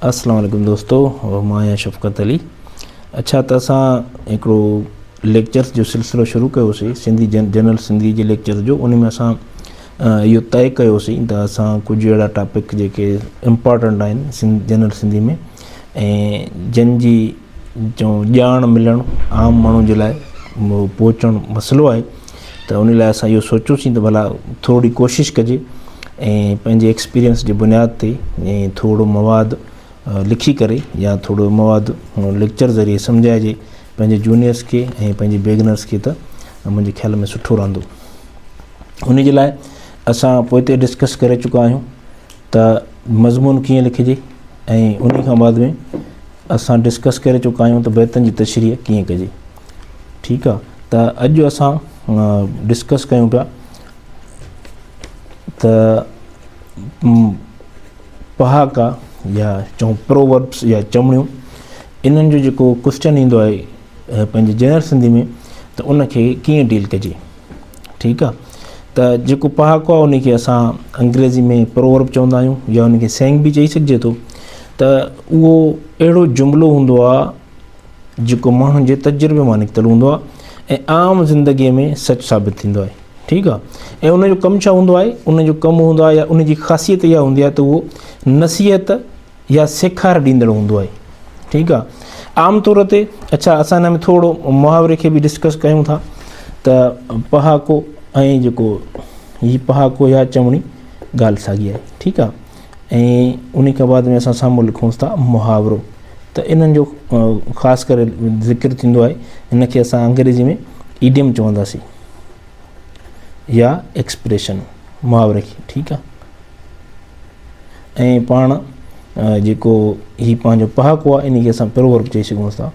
السلام عليڪم دوستو مان آهيان شفقت علي اڇا ته اسان هڪڙو ليڪچرس جو سلسلو شروع ڪيوسي سنڌي جنرل سنڌي جي ليڪچر جو ان ۾ اسان اهو طئي ڪيوسي ته اسان ڪجهه اهڙا ٽاپڪ جيڪي امپارٽنٽ آهن جنرل سنڌي ۾ ۽ جن جي چئون ڄاڻ ملڻ عام ماڻهو جي لاء پهچڻ مسئلو آهي ته ان لاء اسان اهو سوچيوسين ته ڀلا ٿوري ڪوشش ڪجي ۽ پنهنجي ايڪسپيرينس جي بنياد تي ۽ ٿورو مواد لکي ڪري يا ٿورو مواد ليڪچر ذريعي سمجهائجي پنهنجي جونيئرس کي ۽ پنهنجي بيگنرس کي ته منهنجي خيال ۾ سٺو رهندو ان جي لاء اسان پوئتي ڊسڪس ڪري چڪا آهيون ته مضمون ڪيئن لکجي ۽ ان کان بعد ۾ اسان ڊسڪس ڪري چڪا آهيون ته بيتن جي تشريح ڪيئن ڪجي ٺيڪ آ ته اڄ اسان ڊسڪس ڪيون پيا ته پهاڪا يا چئون پرووربس يا چوڻيون انهن جو جيڪو ڪوشچن ايندو آهي پنهنجي جنرل سنڌي ۾ ته ان کي ڪيئن ڊيل ڪجي ٺيڪ آ ته جيڪو پهاڪو آهي ان کي اسان انگريزي ۾ پروورب چوندا آهيون يا ان کي سينگ به چئي سگهجي ٿو ته اهو اهڙو جملو هوندو آهي جيڪو ماڻهن جي تجربي مان نڪتل هوندو آهي ۽ عام زندگيء ۾ سچ ثابت ٿيندو آهي ٺيڪ آهي ۽ ان جو ڪم ڇا هوندو آهي ان جو ڪم هوندو آهي يا ان جي خاصيت اها هوندي آهي ته اهو نصيحت يا سيکار ڏيندڙ هوندو آهي ٺيڪ آهي عام طور تي اڇا اسان هن ۾ ٿورو محاوري کي به ڊسڪس ڪيون ٿا ته پهاڪو ۽ جيڪو هي پهاڪو يا چوڻي ڳالهه ساڳي آهي ٺيڪ آهي ۽ ان کان بعد ۾ اسان سامهون لکون ٿا محاورو ته انهن جو خاص ڪري ذڪر ٿيندو آهي ان کي اسان انگريزي ۾ ايڊيم چونداسين يا ايڪسپريشن محاوري کي ٺيڪ آهي ۽ پاڻ جيڪو هي پنهنجو پهاڪو آهي ان کي اسان پروورب چئي سگهون ٿا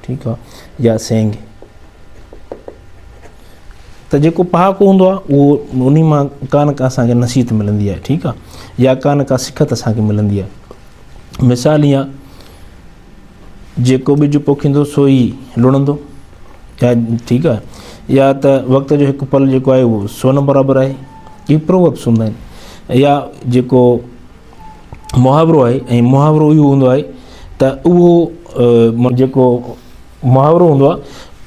ٺيڪ آهي يا سينگ ته جيڪو پهاڪو هوندو آهي اهو انهي مان ڪا نه ڪا اسان کي نصيحت ملندي آهي ٺيڪ آهي يا ڪا نه ڪا سکت اسان کي ملندي آهي مثال ائين جيڪو ٻج پوکيندو سو ئي لڻندو يا ٺيڪ آهي يا ته وقت جو هڪ پل جيڪو آهي اهو سون برابر آهي اهي پرووربس هوندا آهن يا جيڪو محاورو آهي ۽ محاورو اهو هوندو آهي ته اهو جيڪو محاورو هوندو آهي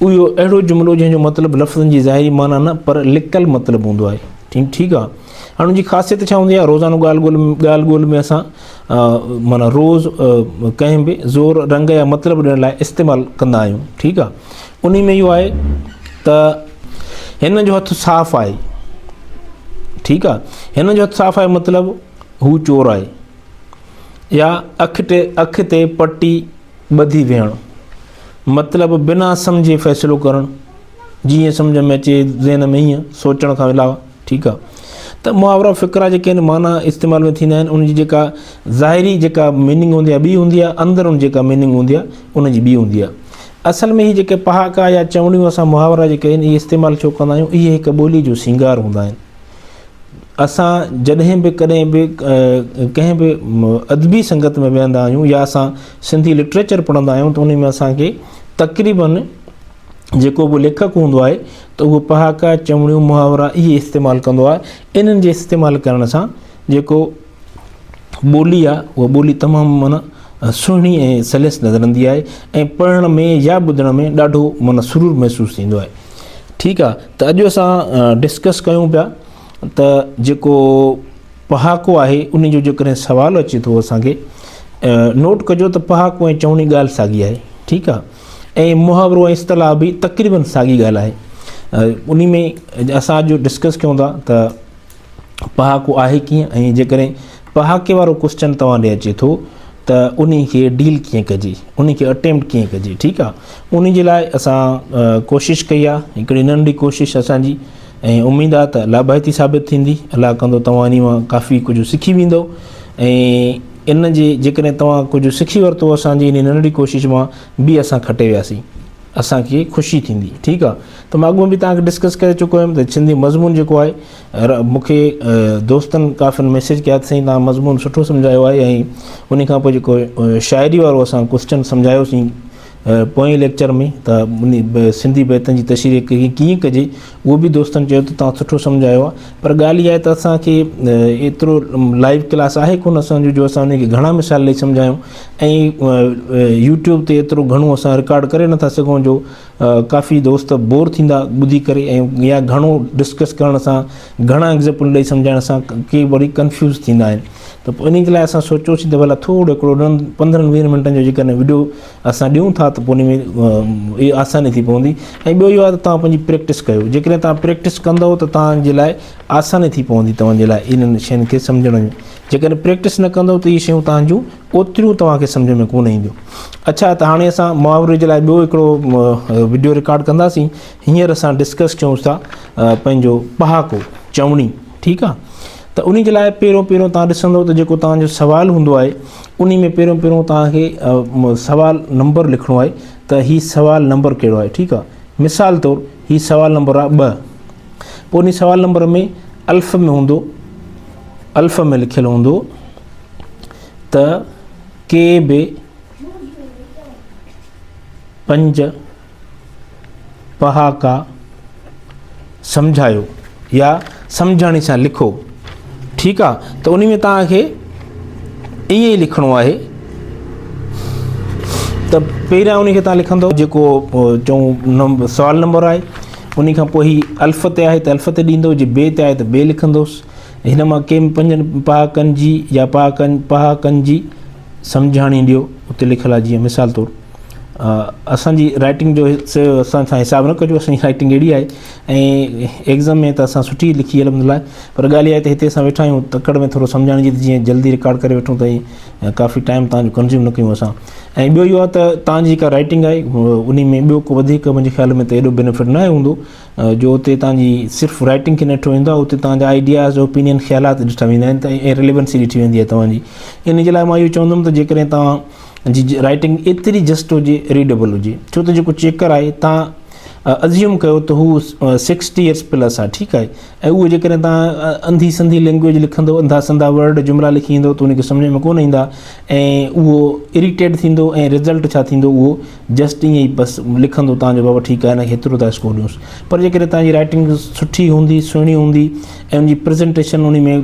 اهو اهڙو جملو جنهن جو مطلب لفظن جي ظاهري معنيٰ نه پر لڪل مطلب هوندو آهي ٺيڪ ٺيڪ آهي هاڻي ان جي خاصيت ڇا هوندي آهي روزانو ڳالهه ٻولهه ڳالهه ٻولهه ۾ اسان معنيٰ روز ڪنهن به زور رنگ يا مطلب ڏيڻ لاء استعمال ڪندا آهيون ٺيڪ آهي ان ۾ اهو آهي ته هن جو هٿ صاف آهي ٺيڪ آهي هن جو هٿ صاف آهي مطلب هو چور آهي يا اک تي اک تي پٽي ٻڌي ويهڻ مطلب بنا سمجهي فيصلو ڪرڻ جيئن سمجهه ۾ اچي ذهن ۾ ائين سوچڻ کان علاوه ٺيڪ آ ته محاورا فقرا جيڪي آهن معنيٰ استعمال ۾ ٿيندا آهن ان جي جيڪا ظاهري جيڪا ميننگ هوندي آهي ٻي هوندي آهي اندر ان جيڪا ميننگ هوندي آهي ان جي ٻي هوندي آهي اصل ۾ هي جيڪي پهاڪا يا چوڻيون اسان محاورا جيڪي آهن اهي استعمال ڇو ڪندا آهيون اهي هڪ ٻولي جو سينگار هوندا آهن اسان جڏهن به ڪڏهن به ڪنهن به ادبي سنگت ۾ ويهندا آهيون يا اسان سنڌي لٽريچر پڙهندا آهيون ته ان ۾ اسانکي تقريبن جيڪو به ليکڪ هوندو آهي ته اهو پهاڪا چوڻيون محاورا اهي استعمال ڪندو آهي انهن جي استعمال ڪرڻ سان جيڪو ٻولي آهي اها ٻولي تمام معنيٰ سهڻي ۽ سليس نظر ايندي آهي ۽ پڙهڻ ۾ يا ٻڌڻ ۾ ڏاڍو معنيٰ سرور محسوس ٿيندو آهي ٺيڪ آ ته اڄ اسان ڊسڪس ڪيون پيا ته جيڪو پهاڪو آهي ان جو جيڪڏهن سوال اچي ٿو اسانکي نوٽ ڪجو ته پهاڪو ۽ چوڻي ڳالهه ساڳي آهي ٺيڪ آ ۽ محاورو ۽ اصطلاح به تقريبن ساڳي ڳالهه آهي ان ۾ اسان اڄ ڊسڪس ڪيون ٿا ته پهاڪو آهي ڪيئن ۽ جيڪڏهن پهاڪي وارو ڪوسچن توهان ڏي اچي ٿو ته انهي کي ڊيل ڪيئن ڪجي انهي کي اٽيمپٽ ڪيئن ڪجي ٺيڪ آ انهي جي لاء اسان ڪوشش ڪئي آ هڪڙي ننڍي ڪوشش اسان جي ۽ اميد آ ته لاڀائتي ثابت ٿيندي الله ڪندو توهان انهي مان ڪافي ڪجهه سکي ويندو ۽ ان جي جيڪڏهن توهان ڪجهه سکي ورتو اسان جي انهي ننڍڙي ڪوشش مان به اسان کٽي وياسين اسان کي خوشي ٿيندي ٺيڪ آ ته مان اڳ ۾ به توهان کي ڊسڪس ڪري چڪو هيم ته سنڌي مضمون جيڪو آهي مون کي دوستن ڪافين ميسيج ڪيا ته سائين توهان مضمون سٺو سمجهايو آهي ۽ ان کان پوء جيڪو شاعري وارو اسان ڪوسچن سمجهايوسين پوئين ليڪچر ۾ ته ان سنڌي بيتن جي تشريح ڪيئن ڪجي اهو به دوستن چيو ته توهان سٺو سمجهايو آهي پر ڳالهه اها آهي ته اسان کي ايترو لائيو ڪلاس آهي ڪونه اسان جو جو اسان ان کي گهڻا مثال ڏئي سمجهايون ۽ يوٽيوب تي ايترو گهڻو اسان رڪارڊ ڪري نٿا سگهون جو ڪافي دوست بور ٿيندا ٻڌي ڪري ۽ يا گهڻو ڊسڪس ڪرڻ سان گهڻا ايگزامپل ڏئي سمجهائڻ سان ڪي وري ڪنفيوز ٿيندا آهن ته پوء انهي جي لاء اسان سوچيوسين ته ڀلا ٿورو هڪڙو ڏهن پندرهن ويهن منٽن جو جيڪڏهن وڊيو اسان ڏيون ٿا ته پوء ان ۾ اهي آساني ٿي پوندي ۽ ٻيو اهو آهي ته توهان پنهنجي پريڪٽس ڪيو جيڪڏهن توهان پريڪٽس ڪندو ته توهان جي لاء آساني ٿي پوندي توهان جي لاء انهن شين کي سمجهڻ ۾ جيڪڏهن پريڪٽس نه ڪندو ته اهي شيون توهان جون اوتريون توهان کي سمجهه ۾ ڪونه اينديون اڇا ته هاڻي اسان محاوري جي لاء ٻيو هڪڙو وڊيو رڪارڊ ڪنداسين هينئر اسان ڊسڪس ڪيون ٿا پنهنجو پهاڪو چوڻي ٺيڪ آهي ته انهي جي لاء پهريون پهريون توهان ڏسندو ته جيڪو توهان جو سوال هوندو آهي انهي ۾ پهريون پهريون توهان کي سوال نمبر لکڻو آهي ته هي سوال نمبر ڪهڙو آهي ٺيڪ آهي مثال طور هي سوال نمبر آهي ٻه پوء انهي سوال نمبر ۾ الف ۾ هوندو الف ۾ لکيل هوندو ته ڪي به پنج پهاڪا سمجهايو يا سمجهاڻي سان لکو ٺيڪ آ ته ان ۾ توهان کي ائين ئي لکڻو آهي ته پهريان ان کي توهان لکندو جيڪو چئون سوال نمبر آهي ان کان پوء هي الف تي آهي ته الف تي ڏيندو جي بي تي آهي ته بي لکندوس هن مان ڪنهن پنجن پهاڪن جي يا پهاڪن پهاڪن جي سمجهاڻي ڏيو اتي لکيل آهي جيئن مثال طور اسان جي رائٽنگ جو اسان سان حساب نه ڪجو اسان جي رائٽنگ اهڙي آهي ۽ ايگزام ۾ ته اسان سٺي لکي الحمد لله پر ڳالهه اها آهي ته هتي اسان ويٺا آهيون تڪڙ ۾ ٿورو سمجهائڻ جي جيئن جلدي رڪارڊ ڪري وٺون ته ڪافي ٽائيم تان جو ڪنزيوم نه ڪيون اسان ۽ ٻيو اهو آهي ته تان جي جيڪا رائٽنگ آهي ان ۾ ٻيو ڪو وڌيڪ منهنجي خيال ۾ ته ايڏو بينيفٽ نه آيو هوندو جو اتي تان جي صرف رائٽنگ کي نه ڏٺو ويندو آهي اتي تان جا آئيڊياز اوپينين خيالات ڏٺا ويندا آهن ته ۽ ريليونسي ڏٺي ويندي آهي توهان جي ان جي لاء مان اهو چوندم ته جيڪڏهن توهان جي رائٽنگ ايتري جسٽ هجي ريڊيبل هجي ڇو ته جيڪو چيڪر آهي تان ازيوم ڪيو ته هو سڪسٽي ايئرس پلس آهي ٺيڪ آهي ۽ اهو جيڪڏهن تان انڌي سنڌي لينگويج لکندو انڌا سنڌا ورڊ جملا لکي ايندو ته ان کي سمجھ ۾ ڪونه ايندا ۽ اهو اريٽيٽ ٿيندو ۽ رزلٽ ڇا ٿيندو اهو جسٽ ائين ئي بس لکندو تان جو بابا ٺيڪ آهي هن کي هيترو ٿا اسڪور ڏيونس پر جيڪڏهن تان جي رائٽنگ سٺي هوندي سهڻي هوندي ۽ ان جي پريزنٽيشن ان ۾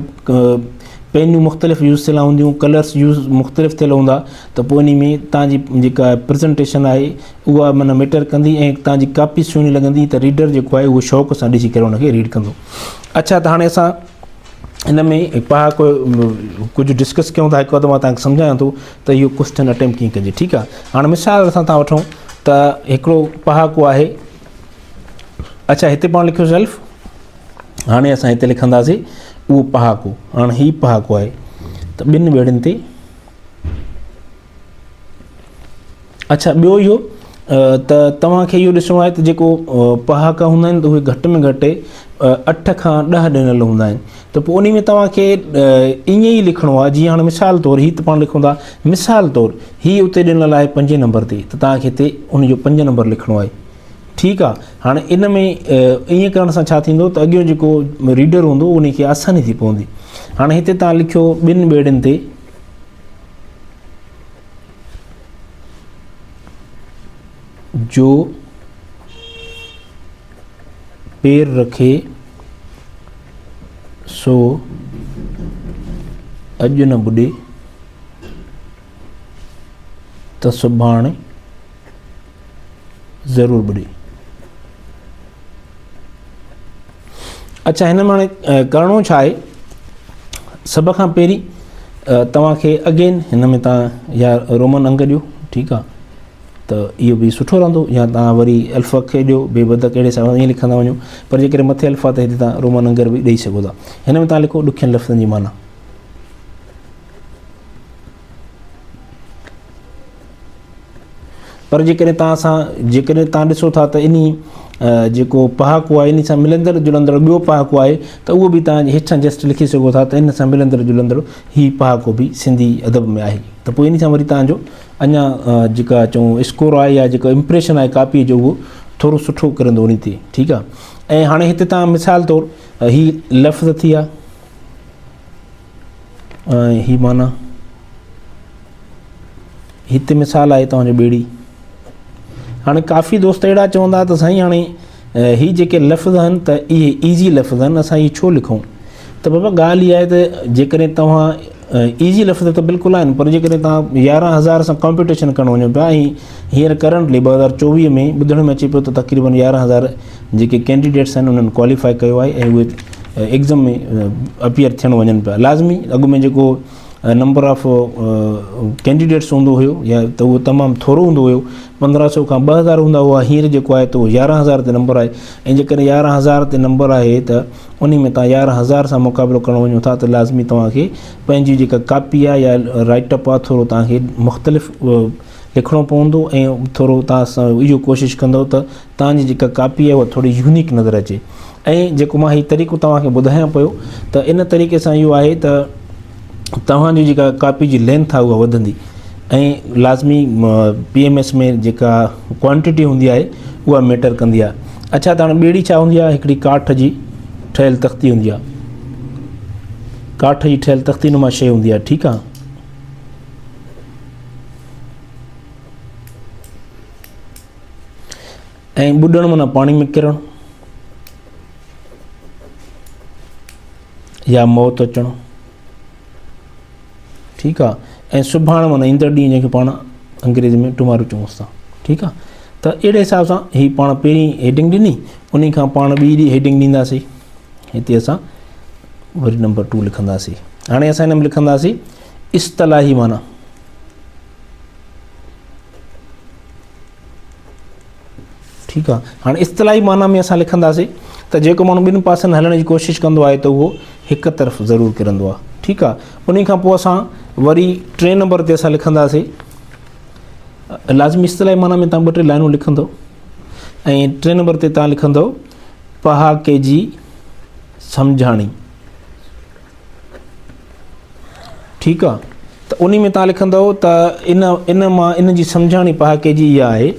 پينيون مختلف يوز ٿيل هونديون ڪلرس يوز مختلف ٿيل هوندا ته پوء انهي ۾ تان جي جيڪا پريزنٽيشن آهي اها معنيٰ ميٽر ڪندي ۽ تان جي ڪاپي سهڻي لڳندي ته ريڊر جيڪو آهي اهو شوق سان ڏسي ڪري ان کي ريڊ ڪندو اڇا ته هاڻي اسان هن ۾ پهاڪو ڪجهه ڊسڪس ڪيون ٿا هڪ وقت مان تان کي سمجهايان ٿو ته اهو ڪوشچن اٽيمپٽ ڪيئن ڪجي ٺيڪ آهي هاڻي مثال اسان تان وٺون ته هڪڙو پهاڪو آهي اڇا هتي پاڻ لکيو سيلف هاڻي اسان هتي لکنداسين اهو پهاڪو. هاڻ هي پهاڪو آهي ته ٻن ٻيڙين تي اڇا ٻيو اهو ته توهان کي اهو ڏسڻو آهي ته جيڪو پهاڪا هوندا آهن ته اهي گهٽ ۾ گهٽ اٺ کان ڏهه ڏنل هوندا آهن ته پوء ان ۾ توهان کي ائين ئي لکڻو آهي جيئن هاڻي مثال طور هي ته پاڻ لکون ٿا مثال طور هي اتي ڏنل آهي پنجين نمبر تي ته توهان کي هتي ان جو پنج نمبر لکڻو آهي ٺيڪ آ هاڻي ان ۾ ائين ڪرڻ سان ڇا ٿيندو ته اڳيون جيڪو ريڊر هوندو ان کي آساني ٿي پوندي هاڻي هتي تان لکيو ٻن ٻيڙين تي جو پير رکي سو اڄ نه ٻڏي ته سڀاڻي ضرور ٻڏي. اڇا هن ۾ هاڻي ڪرڻو ڇا آهي سڀ کان پهرين توهان کي اگين هن ۾ توهان يا رومن انگ ڏيو ٺيڪ آهي ته اهو به سٺو رهندو يا توهان وري الف کي ڏيو بي بدڪ اهڙي حساب سان ائين لکندا وڃو پر جيڪڏهن مٿي الف آهي ته هتي توهان رومن انگر به ڏئي سگهو ٿا هن ۾ توهان لکو ڏکين لفظن جي معنيٰ پر جيڪڏهن توهان سان جيڪڏهن توهان ڏسو ٿا ته انهي جيڪو پهاڪو آهي انهي سان ملندڙ جلندڙ ٻيو پهاڪو آهي ته اهو به توهان هيٺان جسٽ لکي سگهو ٿا ته ان سان ملندڙ جلندڙ هي پهاڪو به سنڌي ادب ۾ آهي ته پوء انهي سان وري توهان جو اڃا جيڪا چئون اسڪور آهي يا جيڪو امپريشن آهي ڪاپي جو اهو ٿورو سٺو ڪرندو انهي تي ٺيڪ آهي ۽ هاڻي هتي توهان مثال طور هي لفظ ٿي ويا ۽ هي معنيٰ هتي مثال آهي توهان جو ٻيڙي هاڻي ڪافي دوست اهڙا چوندا ته سائين هاڻي هي جيڪي لفظ آهن ته اهي ايزي لفظ آهن اسان اهي ڇو لکون ته بابا ڳالهه اها آهي ته جيڪڏهن توهان ايزي لفظ ته بلڪل آهن پر جيڪڏهن توهان 11000 سان ڪمپيٽيشن ڪرڻ وڃو پيا ۽ هينئر ڪرنٽلي 2024 ۾ ٻڌڻ ۾ اچي پيو ته تقريبن 11000 جيڪي ڪينڊيڊيٽس آهن انهن ڪواليفائي ڪيو آهي ۽ اهي ايگزام ۾ اپيئر ٿيڻ وڃن پيا لازمي اڳ ۾ جيڪو نمبر آف ڪينڊيڊيٽس هوندو هيو يا ته اهو تمام ٿورو هوندو هيو 1500 کان 2000 هوندا هئا هينئر جيڪو آهي ته اهو 11000 تي نمبر آهي ۽ جيڪڏهن 11000 تي نمبر آهي ته انهي ۾ توهان 11000 سان مقابلو ڪرڻ وڃو ٿا ته لازمي توهان کي پنهنجي جيڪا ڪاپي آهي يا رائٽ اپ آهي ٿورو توهان کي مختلف لکڻو پوندو ۽ ٿورو توهان سان اهو ڪوشش ڪندو ته توهان جي جيڪا ڪاپي آهي اها ٿوري يونيڪ نظر اچي ۽ جيڪو مان هي طريقو توهان کي ٻڌايان پيو ته ان طريقي سان اهو آهي ته توهان جي جيڪا ڪاپي جي لينٿ آهي اها وڌندي ۽ لازمي پي ايم ايس ۾ جيڪا ڪوانٽيٽي هوندي آهي اها ميٽر ڪندي آهي اڇا ته هاڻي ٻيڙي ڇا هوندي آهي هڪڙي ڪاٺ جي ٺهيل تختي هوندي آهي ڪاٺ جي ٺهيل تختي نما شيء هوندي آهي ٺيڪ آهي ۽ ٻڏڻ معنيٰ پاڻي ۾ ڪرڻ يا موت اچڻ ٺيڪ آ ۽ سڀاڻ معنيٰ ايندڙ ڏينهن جنهن کي پاڻ انگريزي ۾ ٽمارو چئون ٿا ٺيڪ آ ته اهڙي حساب سان هي پاڻ پهرين هيڊنگ ڏني ان کان پاڻ ٻي هيڊنگ ڏينداسين هتي اسان وري نمبر 2 لکنداسين هاڻي اسان هن ۾ لکنداسين اصطلاحي معنيٰ ٺيڪ آ هاڻي اصطلاحي معنيٰ ۾ اسان لکنداسين ته جيڪو ماڻهو ٻن پاسن هلڻ جي ڪوشش ڪندو آهي ته اهو هڪ طرف ضرور ڪرندو آهي ٺيڪ آ انهي کان پوء اسان وري ٽئين نمبر تي اسان لکنداسين لازمي اصطلاحي معنيٰ ۾ تان ٻه ٽي لائنون لکندو ۽ ٽئين نمبر تي تان لکندو پهاڪي جي سمجهاڻي ٺيڪ آ ته انهي ۾ تان لکندؤ ته ان ان مان ان جي سمجهاڻي پهاڪي جي اها آهي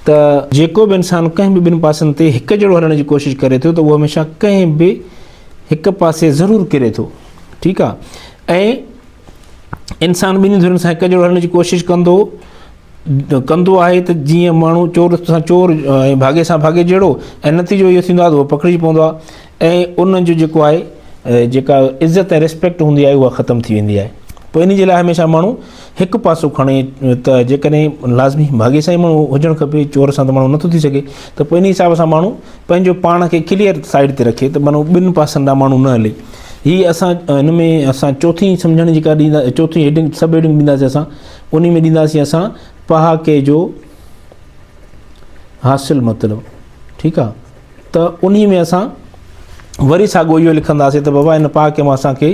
ته جيڪو به انسان ڪنهن به ٻن پاسن تي هڪ جهڙو هلڻ جي ڪوشش ڪري ٿو ته اهو هميشه ڪنهن به هڪ پاسي ضرور ڪري ٿو ٺيڪ آ ۽ انسان ٻنهي ڌرين سان هڪ جهڙو هلڻ جي ڪوشش ڪندو ڪندو آهي ته جيئن ماڻهو چور سان چور ۽ ڀاڳي سان ڀاڳي جهڙو ۽ نتيجو اهو ٿيندو آهي ته اهو پڪڙجي پوندو آهي ۽ ان جو جيڪو آهي جيڪا عزت ۽ ريسپيڪٽ هوندي آهي اها ختم ٿي ويندي آهي پوء ان جي لاء هميشه ماڻهو هڪ پاسو کڻي ته جيڪڏهن لازمي ڀاڳي سان ئي ماڻهو هجڻ کپي چور سان ته ماڻهو نٿو ٿي سگهي ته پوء ان حساب سان ماڻهو پنهنجو پاڻ کي ڪليئر سائيڊ تي رکي ته ماڻهو ٻن پاسن ڏانهن ماڻهو نه هلي هي اسان هن ۾ اسان چوٿين سمجهڻ جيڪا ڏيندا چوٿين هيڊنگ سب هيڊنگ ڏينداسين اسان انهي ۾ ڏينداسين اسان پهاڪي جو حاصل مطلب ٺيڪ آ ته انهي ۾ اسان وري ساڳو اهو لکنداسين ته بابا ان پهاڪي مان اسان کي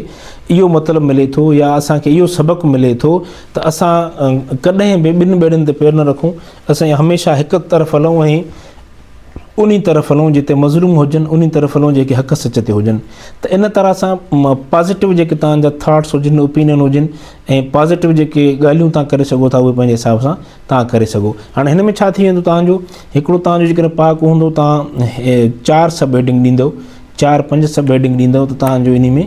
اهو مطلب ملي ٿو يا اسان کي اهو سبق ملي ٿو ته اسان ڪڏهن به ٻن ٻيڙين تي پير نه رکون اسان هميشه هڪ طرف هلون ۽ انهي طرف هلون جتي مظلوم هجن انهي طرف هلون جيڪي حق سچ تي هجن ته ان طرح سان پازيٽو جيڪي توهان جا ٿاٽس هجن اوپينين هجن ۽ پازيٽو جيڪي ڳالهيون توهان ڪري سگهو ٿا اهي پنهنجي حساب سان توهان ڪري سگهو هاڻي هن ۾ ڇا ٿي ويندو توهان جو هڪڙو توهان جو جيڪڏهن پاڪ هوندو توهان چار سب هيڊنگ ڏيندو چار پنج سب هيڊنگ ڏيندو ته توهان جو انهي ۾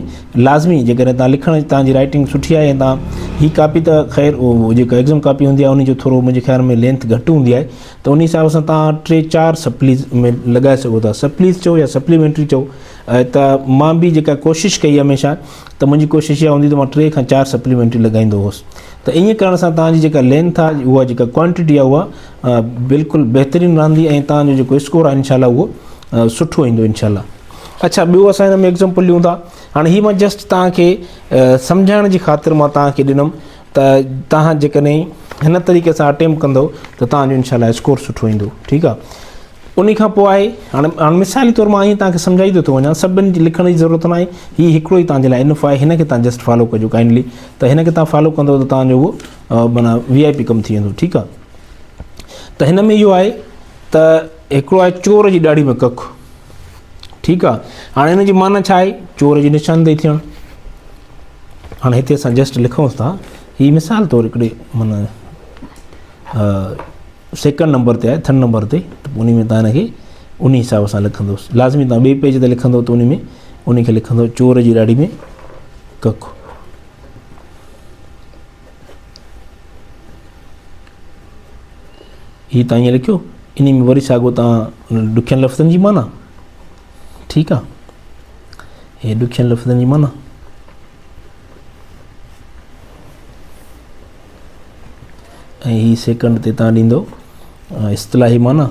لازمي جيڪڏهن توهان لکڻ توهان جي رائٽنگ سٺي آهي ۽ توهان هي ڪاپي ته خير جيڪا ايگزام ڪاپي هوندي آهي انهي جو ٿورو منهنجي خيال ۾ لينٿ گهٽ هوندي آهي ته انهي حساب سان توهان ٽي چار سپليز ۾ لڳائي سگهو ٿا سپليز چئو يا سپليمينٽري چئو ته مان به جيڪا ڪوشش ڪئي هميشه ته منهنجي ڪوشش اها هوندي ته مان ٽي کان چار سپليمينٽري لڳائيندو هوس ته ائين ڪرڻ سان توهان جي جيڪا لينٿ آهي اها جيڪا ڪوانٽيٽي آهي اها بلڪل بهترين رهندي ۽ توهان جو جيڪو اسڪور آهي انشاء الله اهو سٺو ايندو انشاء الله اڇا ٻيو اسان هن ۾ ايگزامپل ڏيون ٿا هاڻي هي مان جسٽ توهان کي سمجهائڻ جي خاطر مان توهان کي ڏنم ته توهان جيڪڏهن هن طريقي سان اٽيمپ ڪندو ته توهان جو انشاء الله اسڪور سٺو ايندو ٺيڪ آ انهي کان پوء آهي هاڻي هاڻي مثالي طور مان ائين توهان کي سمجهائيندو ٿو وڃان سڀن جي لکڻ جي ضرورت ناهي هي هڪڙو ئي توهان جي لاء انف آهي هن کي توهان جسٽ فالو ڪجو ڪائنڊلي ته هن کي توهان فالو ڪندو ته توهان جو اهو معنيٰ وي آء پي ڪم ٿي ويندو ٺيڪ آ ته هن ۾ اهو آهي ته هڪڙو آهي چور جي ڏاڙهي ۾ ڪک ٺيڪ آ هاڻي هن جي معنيٰ ڇا آهي چور جي نشاندهي ٿيڻ هاڻي هتي اسان جسٽ لکون ٿا هي مثال طور هڪڙي معنيٰ سيڪنڊ نمبر تي آهي ٿرڊ نمبر تي ته پوء انهي ۾ تان هن کي انهي حساب سان لکندوس لازمي تان ٻئي پيج تي لکندو ته انهي ۾ انهي کي لکندو چور جي ڏاڙهي ۾ ڪک هي تان ائين لکيو انهي ۾ وري ساڳو توهان ڏکين لفظن جي معنيٰ ٺيڪ آ هي ڏکين لفظن جي معنيٰ ۽ هي سيڪنڊ تي تان ڏيندو اصطلاحي معنيٰ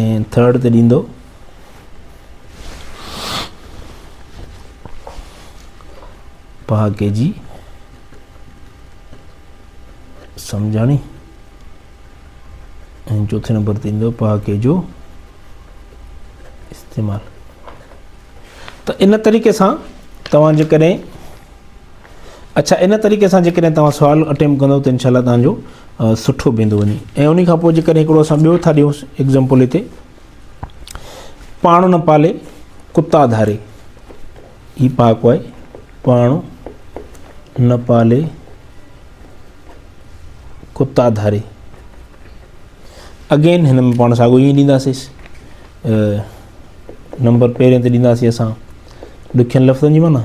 ۽ ٿرڊ تي ڏيندو پهاڪي جي سمجهاڻي ۽ چوٿين نمبر تي ايندو پهاڪي جو استعمال. ته ان طريقي سان توهان جيڪڏهن اڇا ان طريقي سان جيڪڏهن توهان سوال اٽيمپ ڪندو ته انشاء الله توهان جو سٺو ويندو وڃي. ۽ ان کان پوء جيڪڏهن هڪڙو اسان ٻيو ٿا ڏيون ايگزامپل هتي پاڻ نه پالي ڪتا ڌاري، هي پهاڪو آهي پاڻ نه پالي ڪتا ڌاري. اگين هن ۾ پاڻ ساڳو ائين ڏينداسيس، نمبر پهرين تي ڏينداسين اسان ڏکين لفظن جي معنيٰ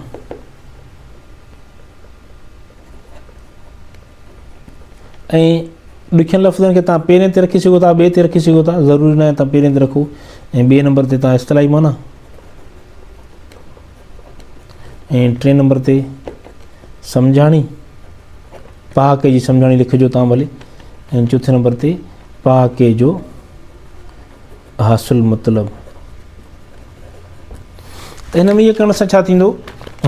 ۽ ڏکين لفظن کي تان پهرين تي رکي سگهو ٿا ٻئي تي رکي سگهو ٿا، ضروري ناهي تان پهرين تي رکو. ۽ ٻئي نمبر تي تان اصطلاحي معنيٰ ۽ ٽئين نمبر تي سمجهاڻي پهاڪي جي سمجهاڻي لکجو تان ڀلي، ۽ چوٿين نمبر تي پهاڪي جو حاصل مطلب. ته هن ۾ اهو ڪرڻ سان ڇا ٿيندو،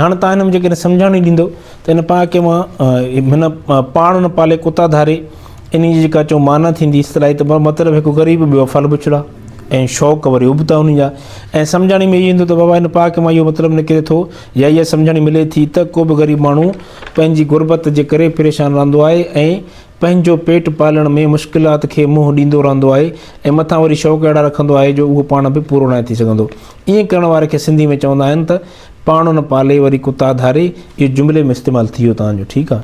هاڻي تان هن ۾ جيڪڏهن سمجهاڻي ڏيندو ته هن پهاڪي مان هن پاڻ نه پالي ڪتا ڌاري، ان جي جيڪا چئون معنيٰ ٿيندي اصطلاحي ته مطلب هڪ غريب ٻيو ڦل بڇڙا ۽ شوق وري ابتا انهي جا. ۽ سمجهاڻي ۾ اهو ايندو ته بابا هن پهاڪي مان اهو مطلب نڪري ٿو يا اها سمجهاڻي ملي ٿي ته ڪو به غريب ماڻهو پنهنجي غربت جي ڪري پريشان رهندو آهي ۽ پنهنجو پيٽ پالڻ ۾ مشڪلات کي منهن ڏيندو رهندو آهي ۽ مٿان وري شوق اهڙا رکندو آهي جو اهو پاڻ به پورو ناهي ٿي سگهندو. ائين ڪرڻ واري کي سنڌي ۾ چوندا آهن ته پاڻ نه پالي وري ڪتا ڌاري. اهو جملي ۾ استعمال ٿي ويو توهان جو ٺيڪ آهي.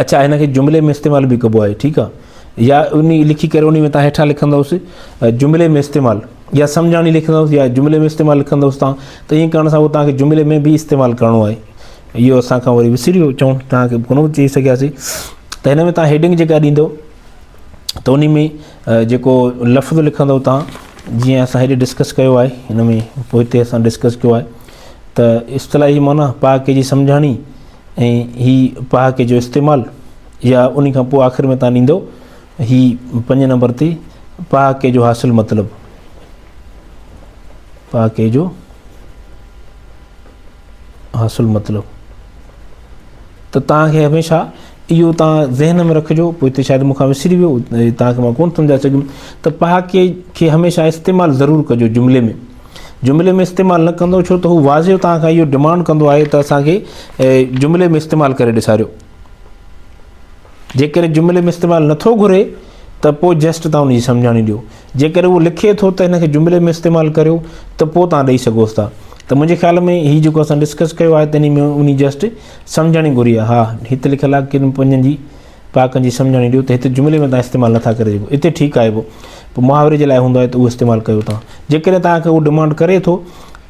اڇا هن کي جملي ۾ استعمال به ڪبو آهي ٺيڪ آهي، يا انهي لکي ڪري انهي ۾ توهان هيٺان لکندوس جملي ۾ استعمال يا سمجهاڻي لکندوس يا جملي ۾ استعمال لکندوس توهان ته ائين ڪرڻ سان اهو توهان کي جملي ۾ به استعمال ڪرڻو آهي. اهو اسان کان وري وسري ويو چئون توهان کي ڪونه چئي سگهياسين. ته هن ۾ توهان هيڊنگ جيڪا ڏيندو ته انهي ۾ جيڪو لفظ لکندو توهان جيئن اسان هيڏي ڊسڪس ڪيو آهي هن ۾ پوئتي اسان ڊسڪس ڪيو آهي ته اصطلاحي معنيٰ پهاڪي جي سمجهاڻي ۽ هي پهاڪي جو استعمال يا انهي کان پوء آخر ۾ توهان ڏيندو هي پنج نمبر تي پهاڪي جو حاصل مطلب، پهاڪي جو حاصل مطلب. ته توهان کي هميشه اهو توهان ذهن ۾ رکجو، پوء هتي شايد مون کان وسري ويو توهان کي مان ڪونه سمجهائي سگهيم ته پهاڪي کي هميشه استعمال ضرور ڪجو جملي ۾، جملي ۾ استعمال نه ڪندو ڇو ته هو واضح توهان کان اهو ڊمانڊ ڪندو آهي ته اسان کي جملي ۾ استعمال ڪري ڏيکاريو. جيڪڏهن جملي ۾ استعمال نٿو گهري ته پوء جسٽ توهان ان جي سمجهاڻي ڏيو. جيڪڏهن اهو لکي ٿو ته هن کي جملي ۾ استعمال ڪريو ته پوء توهان ڏئي سگهوس ٿا. ته منهنجي خيال ۾ هي جيڪو اسان ڊسڪس ڪيو آهي ته انهي ۾ انهي جسٽ سمجهاڻي گهري آهي. ها هت لکيل آهي ڪن پنجن جي پهاڪن جي سمجهاڻي ڏيو ته هت جملي ۾ توهان استعمال نٿا ڪري سگهو. اتي ٺيڪ آهي پوء محاوري جي لاء هوندو آهي ته اهو استعمال ڪيو توهان. جيڪڏهن توهان کي اهو ڊمانڊ ڪري ٿو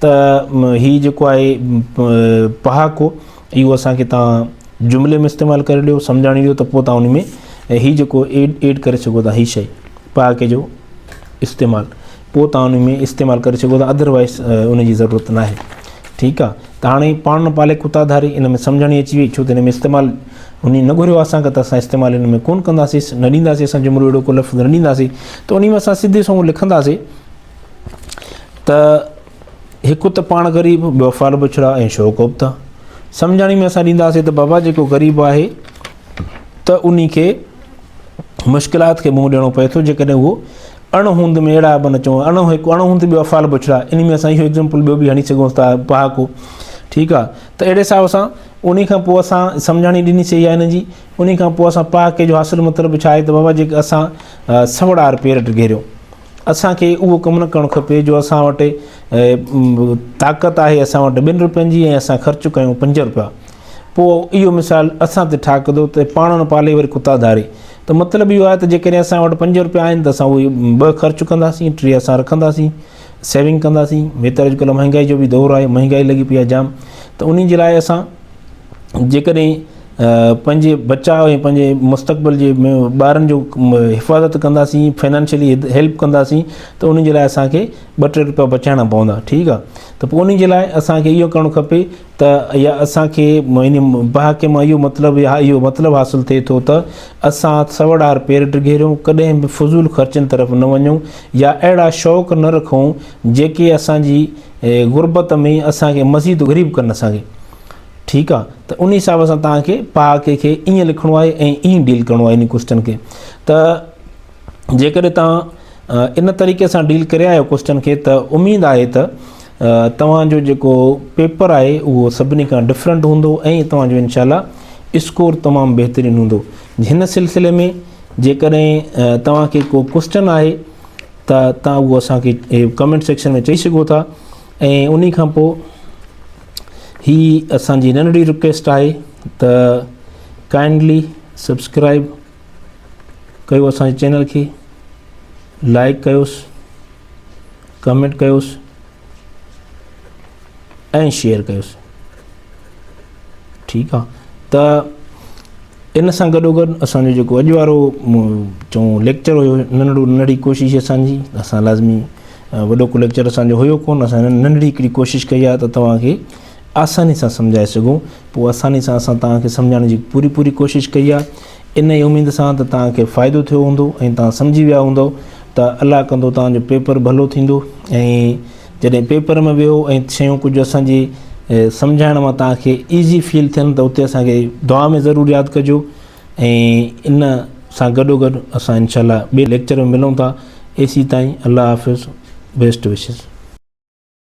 ته هي جيڪو آهي پهاڪو اهو اسان کي توهان جملي ۾ استعمال ڪري ڏيو، سمجهاڻي ڏيو ته پوء توهان ان ۾ هي جيڪو ايڊ ڪري سگهو ٿا هي شيء پهاڪي جو استعمال پوء توهان ان ۾ استعمال ڪري سگهو ٿا، ادروائز ان جي ضرورت ناهي. ٺيڪ آ ته هاڻي پاڻ نه پالي ڪتا ڌاري ان ۾ سمجهاڻي اچي وئي ڇو ته ان ۾ استعمال انهي نه گهريو اسان کي ته اسان استعمال ان ۾ ڪونه ڪنداسين، نه ڏينداسين، اسان جملو اهڙو ڪو لفظ نه ڏينداسين ته انهي ۾ اسان سڌي سنئون لکنداسين ته هڪ ته پاڻ غريب، ٻيو افعال بڇڙا ۽ شوق ابتا. سمجهاڻي ۾ اسان ڏينداسين ته بابا جيڪو غريب آهي ته انهي کي مشڪلات کي منهن ڏيڻو پئي ٿو جيڪڏهن اهو اڻ هوند ۾ اهڙا به نه چئون اڻ هڪ اڻ هوند ٻيو افعال بڇڙا، انهي ۾ اسان اهو ايگزامپل ٻيو به هڻي سگهون ٿا پهاڪو. ٺيڪ آ ته اهڙي حساب سان انهي کان پوء اسان سمجهاڻي ڏني سي اها هن جي. انهي کان پوء اسان پهاڪي جو حاصل مطلب ڇا آهي ته بابا جيڪي اسان سوڙار پير ڊگهيريو اسان کي اهو ڪم نه ڪرڻ کپي جو اسان وٽ طاقت آهي اسان وٽ ٻن روپين جي ۽ اسان خرچ ڪيون 5 روپيا، پوء اهو مثال اسان تي ٺاڪندو ته پاڻ نه پالي وري ڪتا ڌاري. ته مطلب اهو آهي ته جيڪڏهن اسان وٽ 5 روپيا آهن ته اسان اهي 2 خرچ ڪنداسين، 3 اسان رکنداسين، سيونگ ڪنداسين. ويتر اڄڪلهه مهنگائي جو به دور آهي، مهنگائي لڳي پئي آهي جام، ته انهي جي لاء اسان جيڪڏهن پنهنجي بچاء ۽ پنهنجي مستقبل جي ٻارن جو حفاظت ڪنداسين فنانشلي هيلپ ڪنداسين ته ان جي لاء اسانکي ٻه ٽي روپيا بچائڻا پوندا ٺيڪ آ ته پوء ان جي لاء اسانکي اهو ڪرڻو کپي ته يا اسانکي ان پهاڪي مان اهو مطلب يا اهو مطلب حاصل ٿئي ٿو ته اسان سوڙار پير ڊگهيريون ڪڏهن به فضول خرچن طرف نه وڃون يا اهڙا شوق نه رکون جيڪي اسانجي غربت ۾ اسانکي مزيد غريب ڪن اسانکي ٺيڪ آ ته ان حساب سان توهان کي پهاڪي کي ائين لکڻو آهي ۽ ائين ڊيل ڪرڻو آهي ان ڪوشچن کي ته جيڪڏهن توهان ان طريقي سان ڊيل ڪري آيو ڪوشچن کي ته اميد آهي ته توهان جو جيڪو پيپر آهي اهو سڀني کان ڊفرنٽ هوندو ۽ توهان جو انشاء الله اسڪور تمام بهترين هوندو هن سلسلي ۾ جيڪڏهن توهان کي ڪو ڪوشچن آهي ته توهان اهو اسان کي ڪمينٽ سيڪشن ۾ چئي سگهو ٿا ۽ انهي کان پوء هي اسان جي ننڍڙي رڪويسٽ آهي ته ڪائنڊلي سبسڪرائب ڪيو اسان جي چينل کي لائڪ ڪيوس ڪمينٽ ڪيوس ۽ شيئر ڪيوس ٺيڪ آ ته ان سان گڏو گڏ اسان جو جيڪو اڄ وارو چئون ليڪچر هيو ننڍڙو ننڍڙي ڪوشش اسان جي اسان لازمي وڏو ڪو ليڪچر اسان جو هيو ڪون اسان ننڍڙي هڪڙي ڪوشش ڪئي آهي ته توهان کي آساني سان سمجهائي سگهون پوء آساني سان اسان توهان کي سمجهائڻ جي پوري پوري ڪوشش ڪئي آهي ان ئي اميد سان ته توهان کي فائدو ٿيو هوندو ۽ توهان سمجهي ويا هوندو ته الله ڪندو توهان جو پيپر ڀلو ٿيندو ۽ جڏهن پيپر ۾ ويهو ۽ شيون ڪجهه اسان جي سمجهائڻ مان توهان کي ايزي فيل ٿين ته اتي اسان کي دعا ۾ ضرور ياد ڪجو ۽ ان سان گڏو گڏ اسان انشاء الله ٻئي ليڪچر ۾ ملون ٿا ايسي تائين الله حافظ بيسٽ وشز.